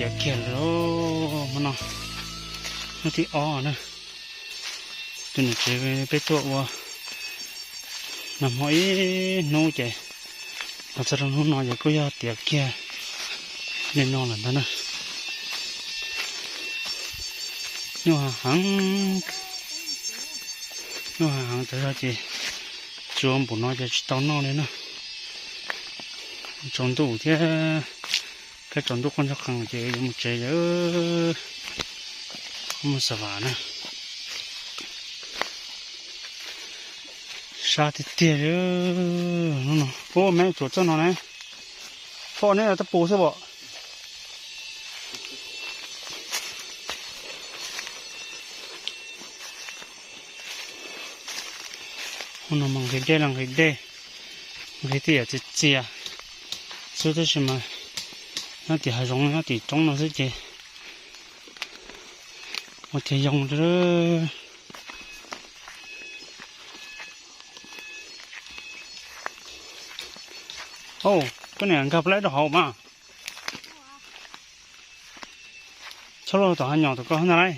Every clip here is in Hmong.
Kiag lawm, hmo no hnub thib ob na. Tus niam tsev peb tuaj ua nag hmo ib hnub ces los txog rau hnub no ces kuj yog tiav kiag li no lawm ntag na. Nyuj heev, nyuj heev tas zog ces tsuav npaum no ces tsis tau noj li na. Tsaus ntuj thiab, kab tsaus ntuj quaj ntsoj qees ces yuav mus tsev lawm. Mus xa vas na. Sab tiag tiag li. Hnub no ub, me tsuam txoj no ne, foj neb los tab pus xwb pom. Hnub no mas nqhis dej los nqhis dej, nqhis tej yam txias txias xwb tab sis mas nyob tim hav zoov nyob tim roob no xwb ces ua tiag yoo. Au, koj niam nkag plaub rau hauv mas. Txhob luaj tom hav nyom tom ko ntag lauj.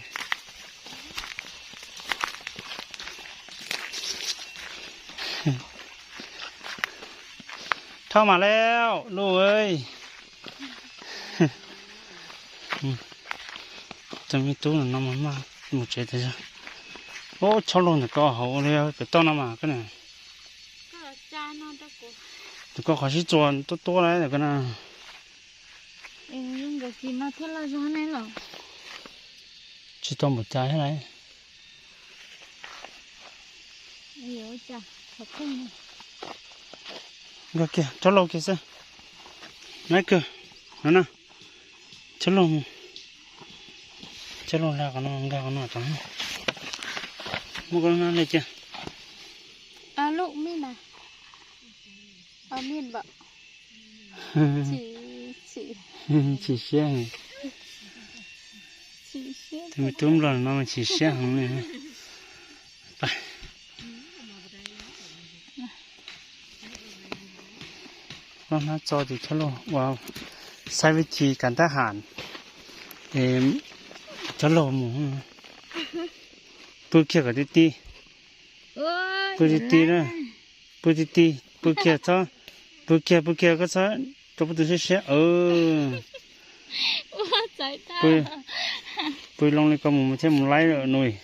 Thauj mas lauj luj. Tus me tub no mas maj mus tsev tas zog. Ub, txhob luaj ntawm ko hauv li pem toj no mas koj niam. Tus ko qhov sib txuas tuab tuab lawm ko na. Tsis tau npaum cas thiab lauj. Nkag kiag, txhob luaj kiag xwb. Nab kawg, no na, txhob luaj mus, txhob luaj hla qhov no, nkag qhov no tod. Muab koj lub hnab liaj cia. Chim siab. Tus me tub nplog no mas chim siab heev li. Lub hnab txo ces txhob luaj, ua saib vib thi kav ntab ham es txhob luaj mus. Pw kiag kom ti ti, pw ti ti na, pw ti ti, pw kiag txhob, pw kiag pw kiag koj txhob rau pub tus siab siab. Pw loo li ko mus thiaj mus laib nus.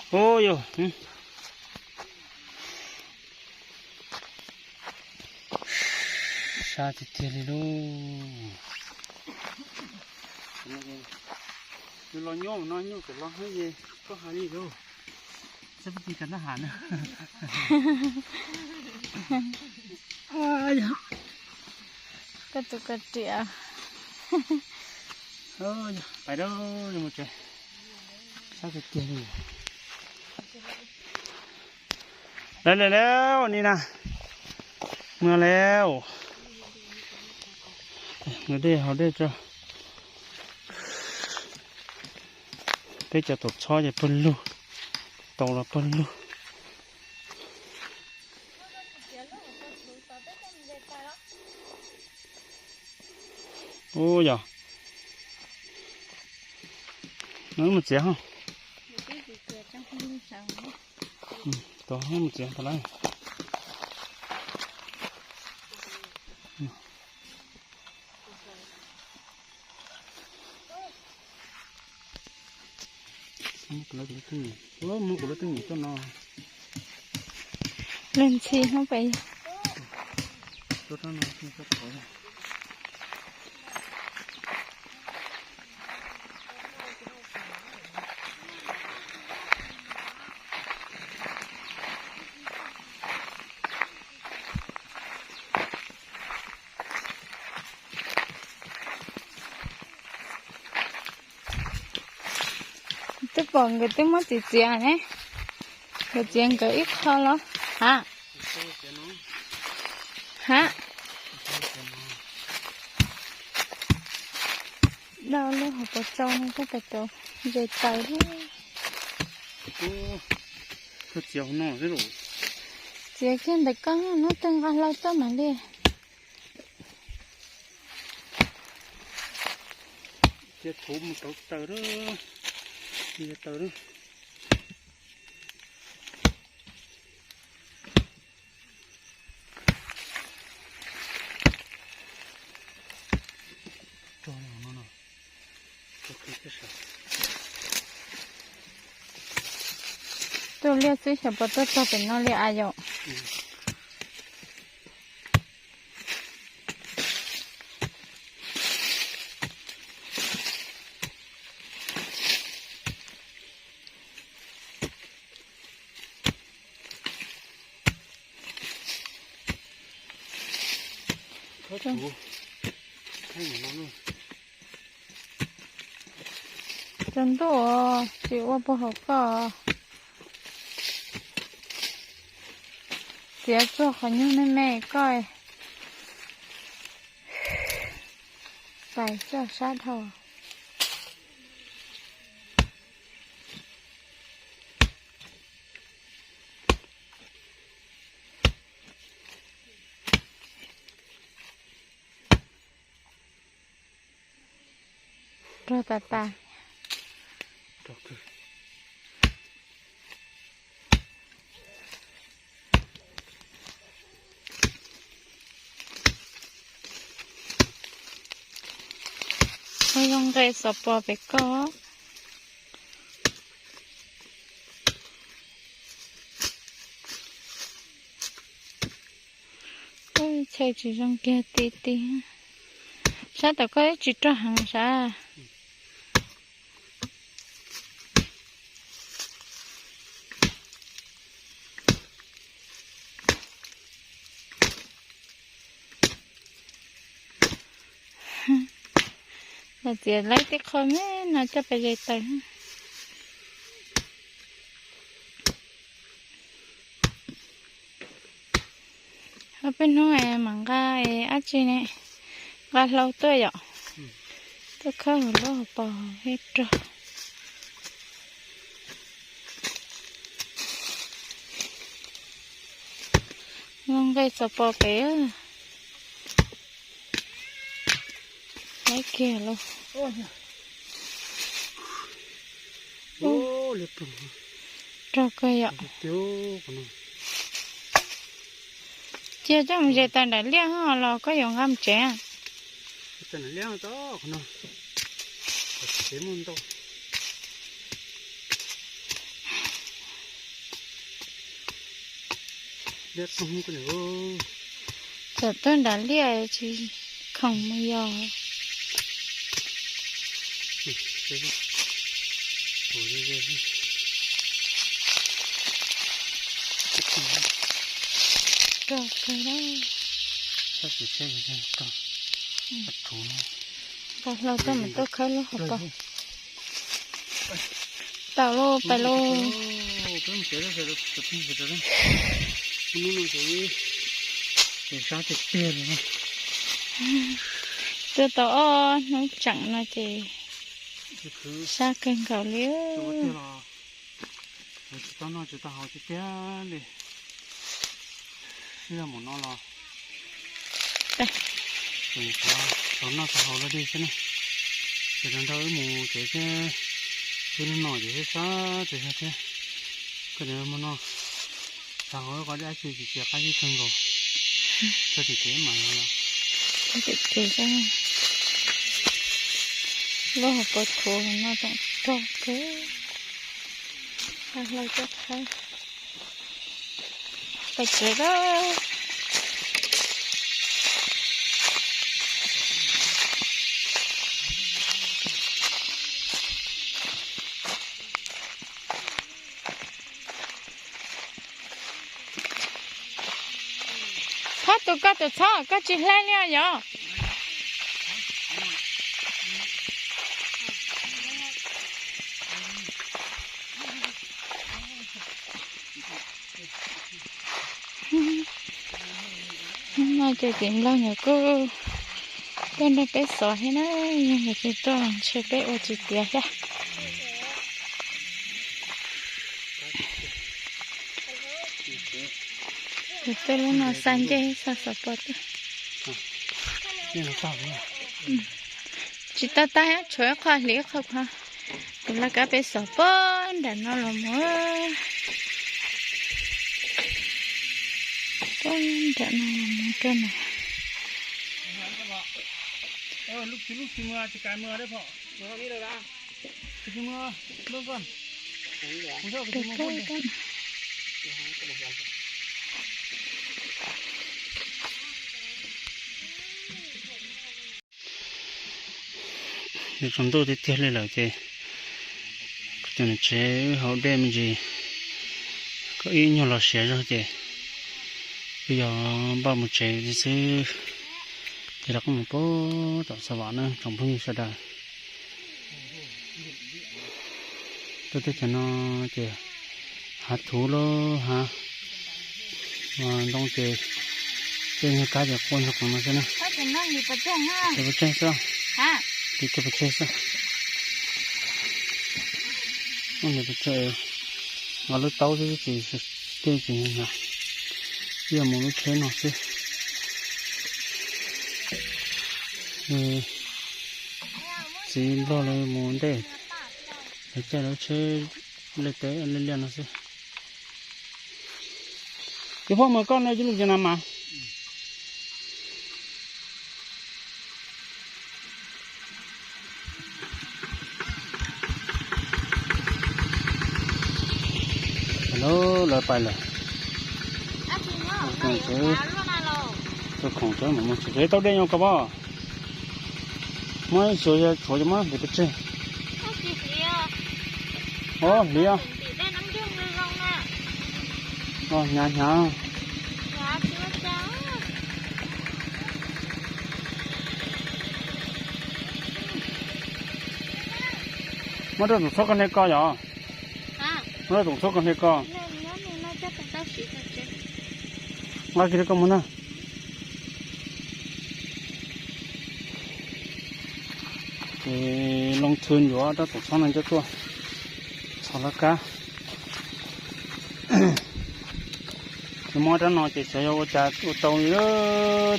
Ub yog, sab tiag tiag li lauj. Nws los nyuaj no nyuaj kom los hab es koj hais li lauj. Saib pub ti kav ntab ham na. Koj tus ko riam. Pais dab mus tsev. Sab tiag tiag li. Lawv lawm lawm ni na. Mus lawm. Nkawd dej haus dej tso. Peb cov taum txhob ces pawg lug, tau los pawg lug. Ub yog, no mus txiav ho. Tau mus txiav tau lawm. Muab kuv lub teeb nyem tuaj no. Leej ntxhi hnub pem. Twb pom nkawd twb muab txiav txiav ne, nkawd txiav nkawd ib qho los ha. Ha, dau lub hauv paus tsau no twb tau tau ze taws thiab. Koj txiav hauv no xwb los? Txiav kiag ntawm koj, hnub twg nqa hlau tuaj mam li. Cia thaum mus rauv taws, cia taws. Tuaj liaj xwb xyov puas tuaj txog pem no li a yom. Tsaus ntuj tsis ua puag hauv koj. Txiav txog qhov nyuag me me koj. Pais txoj sab dhau. Rog tas tas. Ua zoo nqe xov pos pem koj. Chaw tsis zoo kiag ti ti. Sab tom koj tsis rog heev sab. Los txiav laib tej qho me no coj pais ze taws. Ob peb hnub mam nqa dab tsi ne, nqa hlau tuaj yom, tuaj khawb hauv lub hauv paus thiab rog. Zoo nqe xov pos pem. Laib kiag lauj. Rog kawg yom. Cia coj mus ze tas nram liaj ho los koj yuav nqa mus tsev? Txawm tuaj nram liaj tsis khoom mus yos. Rog kawg. Nqa hlau tuaj mas tuaj khawb lub hauv paus. Tau lauj, pais lauj. Tuaj tau ob hnub tseem no ces sab kawg nkaus li. Tsis tau noj tsis tau haus tiag tiag li. Yog mus no los tau noj tau haus luaj li xwb na. Ces rau nrog wb mus tsev thiab, wb hnub no ces sab tsev zog thiab. Koj niam mus no, tau haus qhov dab tsi tsis tsis qab zib kawg nkaus. Txog tim tsev mas los. Lub hauv paus thuav no tseem rog kawg. Hlau coj khawb. Pais tsev lawm. Txhob tu koj tus txhob, koj tsis hle li os yom. Hnub no ces txiv nplaug nkawd kuj tuaj nrog peb xov thiab na, yog nkawd tsis tuaj los ntshe peb ua tsis tiav thiab. Tuaj lub no xa ncej xa xov pos tuaj. Tsis tau tag, tshuav ib qho hliv ib qho kho. Tus laj kab peb xov pos nram no los mus. Pos nram no los mus rau no. Nws tsaus ntuj tiag tiag li lawm ces kuv cov niam tsev wb haus dej me ntsis, koj ib nyuag los siav zog ces wb yog npaj mus tsev xwb. Ces rov qab mus pem tom Xav Vam na tsoom phooj ywg sawv daws. Tuaj teb chaws no ces hav thuv lub hav ntoo ces tej nyuag kab ces quaj nyuag qees no xwb na. Tus pov tseg xwb, tus pov tseg xwb. Tus pov tseg nqa lub taub xwb tsis tej tsis hnyav, ib yam mus lub tsheb no xwb. Txiv Nplog lawv mus ntej, lawv caij lub tsheb liaj teb liaj liaj no xwb. Tus phooj ywg koj no ib lub tsev na mas. Lawv pais lawm. Tus khoom tsev mam mus tsev tau dej nyob koj pom. Muab ib xyuas yog tshuav ces muab hliv pov tseg. Os, hliv os. Hnyav hnyav. Muab rau tus txhob koj hle ko yom. Muab rau tus txhob koj hle ko. Nqa kiag rau koj mus na. Ces loo thw yuav rab taum txhob no coj tuaj txhos laj kab. Nws muab rab no ces xyov yog ua cas ua tau li,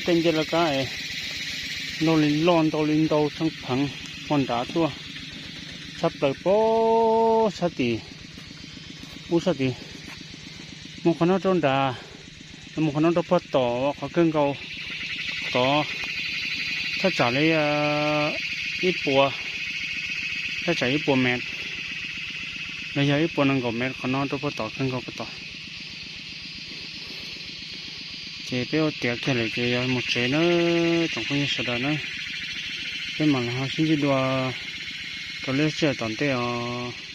tej ncej laj kab es loj li loj ntau li ntau tsheej pheev pog nrad tuaj, tshab plaws pem sab tim, ub sab tim, mus qhov no rau nrad, mus qhov no rau pog tom qhov kawg nkaus tod, thaj tsam li ib puas, thaj tsam ib puas mev los yog ib puas nees nkaum mev qhov no rau pog tom kawg nkaus ko tod. Ces peb ua tiav kiag lawm ces yog mus tsev na, tsoom phooj ywg sawv daws na. Peb mam los ho sib ntsib dua rau lub sij hawm tom ntej os.